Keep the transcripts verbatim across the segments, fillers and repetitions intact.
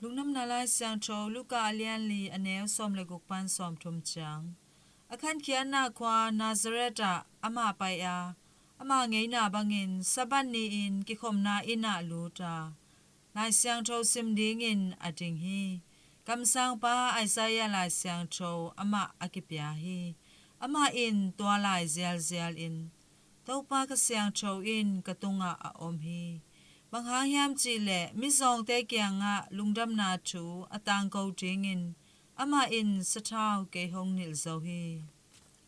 Lungdamna Lai Siangtho Luka a lianli a neu sawm le guk pan sawmthum ciang. A khankhiatna khua Nazareth ah amah pai a, ama ngeina bangin Sabbath ni-in kikhopna inn ah lut a, Lai Siangtho sim dingin a ding hi. Kamsangpa Isaiah Lai Siangtho amah a kipia hi. Amah in tua lai zialzial in, Topa ka siangtho in ka tungah a om hi. Bang hang hiam cihleh mizawngte kiangah lungdamna thu a tangko dingin amah in sathau kei hong nilh zo hi.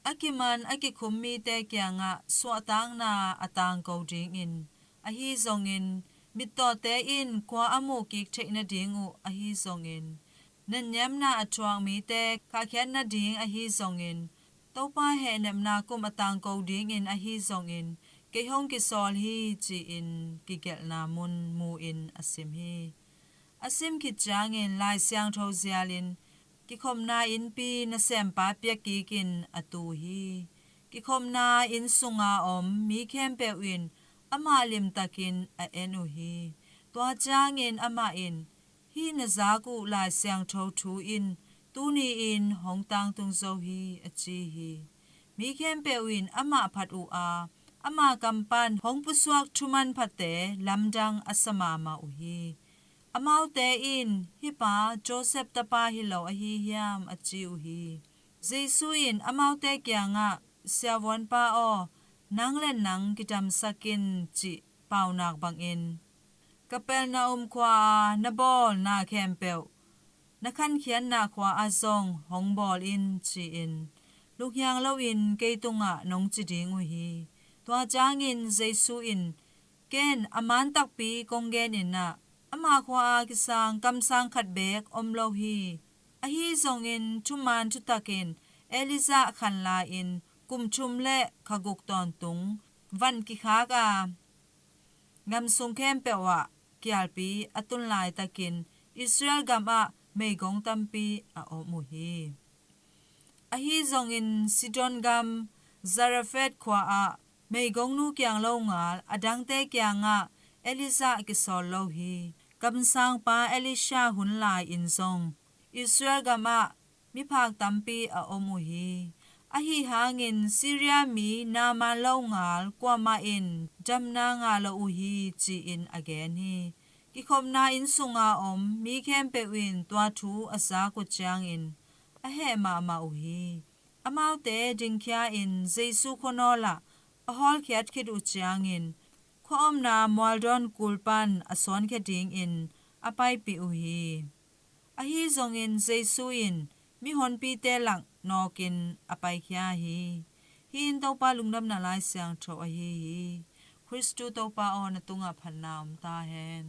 A kiman a kikhum mite kiangah suahtakna a tangko dingin ahi zongin, mittawte in khua a muhkik theih nading uh ahi zongin, nanniamna a thuak mite khahkhiat nading ahi zongin, Topa hehnepna kum a tangko dingin ahi zongin, kei hong kisawl hi, ci-in kigelhna mun mu-in a sim hi. A sim khit ciangin Lai Siangtho zialin kikhopna innpi nasempa piakikin a tu hi. Kikhopna inn sunga om mi khempeuh in amah limtakin a en uh hi. Tua ciangin amah in, "Hih na zak uh Lai Siangtho thu in tuni-in hong tangtung zo hi," a ci hi. Mi khempeuh in amah phat uh a, ama kam pan hong pusuak thumanphate lamdang a sa mahmah uh hi. Amaute in, "Hih pa Joseph tapa hi lo ahi hiam?" a ci uh hi. Jesu in amaute kiangah, "Siavuanpa aw, nang le nang kidamsak in," cih paunak bangin, "Kapernaum khua-a na bawlna khempeuh na khankhiatna khua-ah zong hong bawl in," ci-in lunghiang loin kei tungah nong ci ding uh hi. Tua ciangin Jesu in, "Ken a man takpi kong genin ah, ama khua-a kisang kamsang khat beek om lo hi. Ahi zongin thuman thutakin Elijah khanlai-in kum thum le kha guk tawntung van kikhak a, gam sung khempeuh ah kialpi a tun laitakin Israel gamah meigong tampi a om uh hi. Ahi zongin Sidon gam Zarephath khua-ah meigongnu kiang lo ngal a dangte kiangah Elijah kisawl lo hi. Kamsangpa Elisha hun lai-in zong Israel gamah miphak tampi a om uh hi. Ahi hangin Syria mi Naaman lo ngal kuamah in damna ngah lo uh hi," ci-in a gen hi. Kikhopna inn sunga om mi khempeuh in tua thu a zak uh ciangin a heh mahmah uh hi. Amaute dingkhia-in Jesu khuanawl ah a hawlkhiat khit uh ciangin, khua omna mualdawn kul pan a sawnkhia dingin a paipih uh hi. Ahi zongin Jesu in mihonpite lak nawkin a paikhia hi. Hih in Topa Lungdamna Lai Siangtho ahi hi. Khristu Topa aw, na tungah phatna om ta hen.